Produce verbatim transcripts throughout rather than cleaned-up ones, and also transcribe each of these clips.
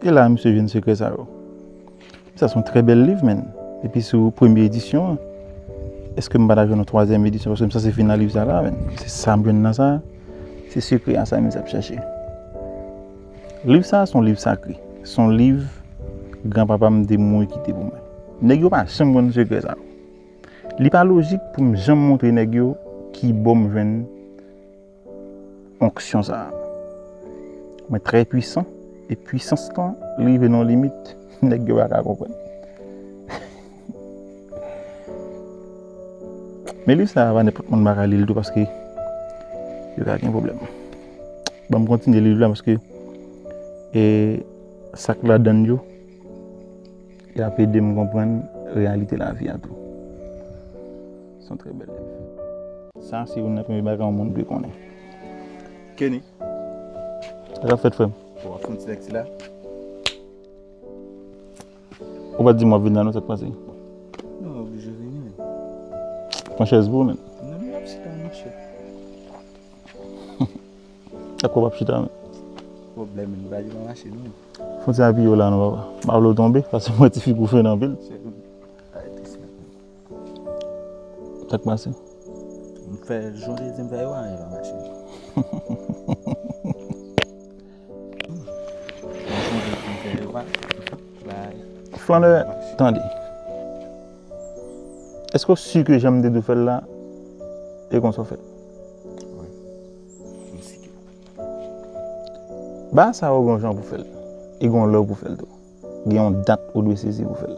Se la misye jwenn sekrè sa yo. Sa se yon trè bèl liv, menn. Epi sou premye edisyon an, èske m pa ta jwenn yon twazyèm edisyon? Paske m sanse fin nan liv sa la, menn. Se sa m jwenn nan sa. Se sekrè a sa misye ap chache. Liv sa a se yon liv sakre. Se yon liv granpapa m te mouri kite pou mwen. Nèg yo pa janm konn sekrè sa yo. Li pa lojik pou m janm montre nèg yo ki bò m jwenn onksyon sa a. Mwen trè pwisan, e pwisans lan, li rive nan yon limit, nèg yo pa ka konprann. Men liv sa a, pa nenpòt moun pa ka li l tou, paske yo ka gen pwoblèm. Ban m kontinye li liv la, paske, e, sa k ladan l yo, y ap ede m konprann reyalite lavi a tou. Se yon trè bèl liv. Sa se youn nan premye bagay yon moun dwe konnen. Kenny. Sa k ap fèt, frè m? Bon, w ap fè yon ti lèkti la? Ou pa t di m w ap vin la non, sa k pase? Non, m oblije vini, men. Pran chèz pou ou, men. Non, non, m ap chita, monchè. Ak w ap chita, men. Pwoblèm, m pa di pa mache, non. Fon ti apiye w la, non, papa. M pa vle w tonbe, paske mwen ti figi w fen anpil. Chèz, arete sa. Sa k pase? M fè, jan w te di m fè yo, anyen pa mache. M sonje pou m fè yo, pa, pa, Flannè, pa mache. Tande. Èske w si ke jan m te di w fè l la, e konsa w fè l? Wi. M si ke. Bagay sa yo gen yon jan pou fè l. E gen yon lè pou fè l tou. Gen yon dat ou dwe sezi pou fè l.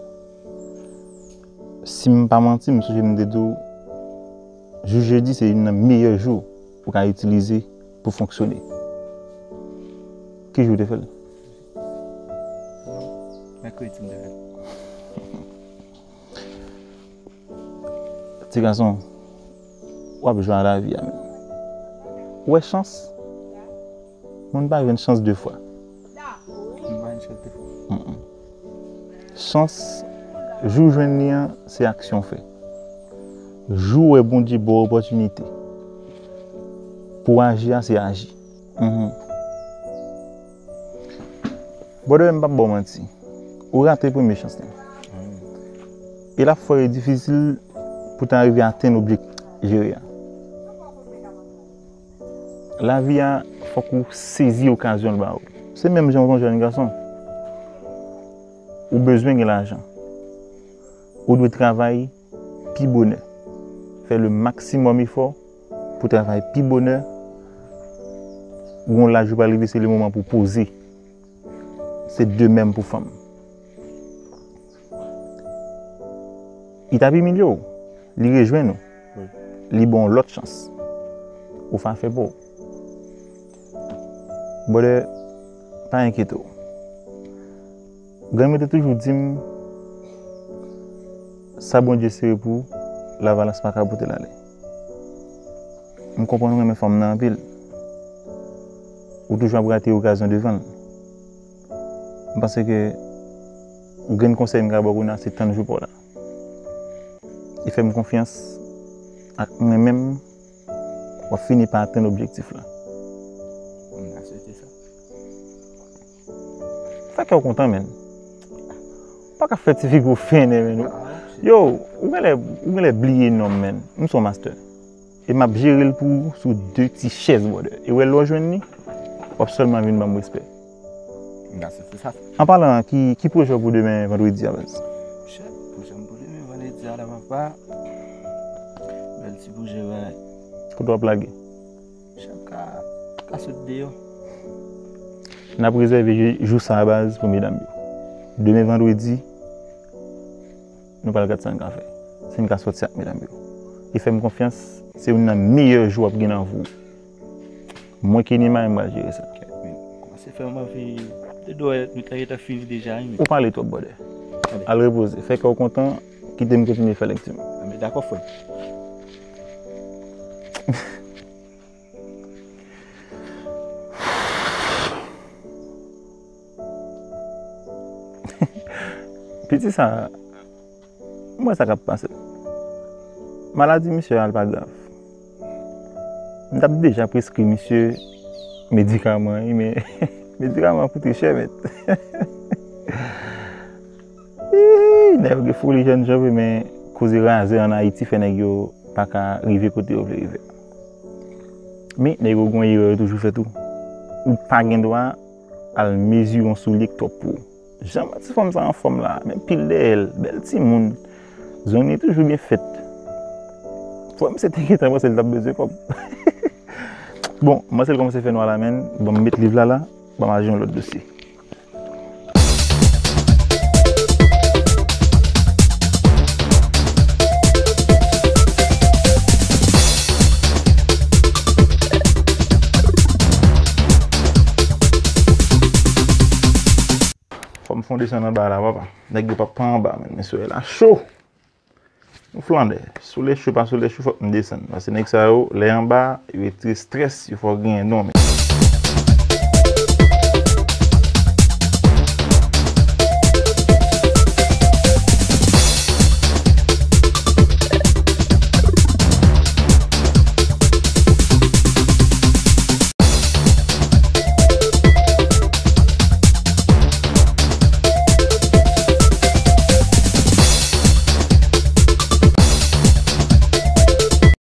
Si m pa manti, m sonje m te di w, jou jedi se youn nan meyè jou ou ka itilize pou fonksyone. Ki jou w te fè l? Non, mèkredi m te fè l. Ti gason, w ap jwe a lavi a menm. Ou wè chans? Moun pa jwenn chans de fwa. Moun pa jwenn chans de fwa. Mm-mm. Chans, jou w jwenn li an, se aksyon w fè. Jou w wè Bondye ba w opòtinite pou w aji a, se aji. Mhm. Brother, m p ap ba w manti. Ou rate premye chans lan. E l ap fè w difisil pou w ta rive atenn objektif jere a. Lavi a, fòk ou sezi okazyon l ba ou. Se menm jan yon jèn gason. Ou bezwen gen lajan. Ou dwe travay pi bonè. Fè le maksimòm efò pou travay pi bonè. Gon laj ou pral rive, se le moman pou poze. Se de menm pou fanm. Li t ap imilye w. Li rejwenn ou. Wi. Li ba w yon lòt chans. Ou fè afè pa w. Brother, pa enkyete w. Grann mwen te toujou di m, sa Bondye sere pou ou, lavalans pa ka pote l ale. M konprann ou renmen fanm nan anpil. Ou toujou ap rate okazyon devan l. M panse ke grenn konsèy m ka ba w kounye a, se tann jou pa w la. E fè m konfyans, ak mwen menm, w ap fini pa atenn objektif la. M ta swete sa. Fè kè w kontan, menn. Pa ka fè ti figi w fennen, menn. Yo, ou genlè, ou genlè bliye non m, menn. M se yon master. E m ap jere l pou ou sou de ti chèz, brother. E wè lè w jwenn li, w ap sèlman vin ban m respè. Mèsi, se sa. An palan, ki, ki pwojè w pou demen vandredi a, baz? Chè, pwojè m pou demen vandredi a la, papa. Bèl ti pwojè, bagay. Kote w ap lage? Chè, ka, ka sot deyò. N ap rezève jou, jou sa a, baz, pou medam yo. Demen vandredi, nou pral gad sa n ka fè. Si n ka sòti ak medam yo. E fè m konfyans, se youn nan meyè jou w ap gen nan vi w. Mwen, Kenny May, m pral jere sa. Kèt, men, kòmanse fè m anvi de dwèt, nou ta gentan fini deja, wi, men. Ou pale twòp, brother. Ale. Al repoze. Fè kè w kontan, kite m kontinye fè lèkti m. A, men dakò, frè. Piti sa, m wè sa k ap pase. Maladi misye a, l pa grav. M t ap deja preskri misye medikaman, wi, men medikaman koute chè, mèt. Nèg yo gen foli jènjan vre, men koze razè ann Ayiti fè nèg yo pa ka rive kote yo vle rive. Men nèg yo gen erè yo toujou fè tou. Ou pa gen dwa al mezire yon soulye k twòp pou ou. Jan m wè ti fanm sa anfòm la, men pil dèyè l, bèl timoun. Zòn li toujou byen fèt. Frè m se te gentan panse l t ap bezwen kòb. Bon, m panse l kòmanse fè nwa la, men bon, m met liv la la, ban m al jwenn yon lòt dosye. Fò m fè yon desann anba la, papa. Nèg yo p ap pran anba, men men soulèy la cho. Yon flandè. Soulèy cho, pa soulèy cho, fòk m desann. Paske nèg sa yo, lè anba, yo retire strès, yo fè w genyen non, men.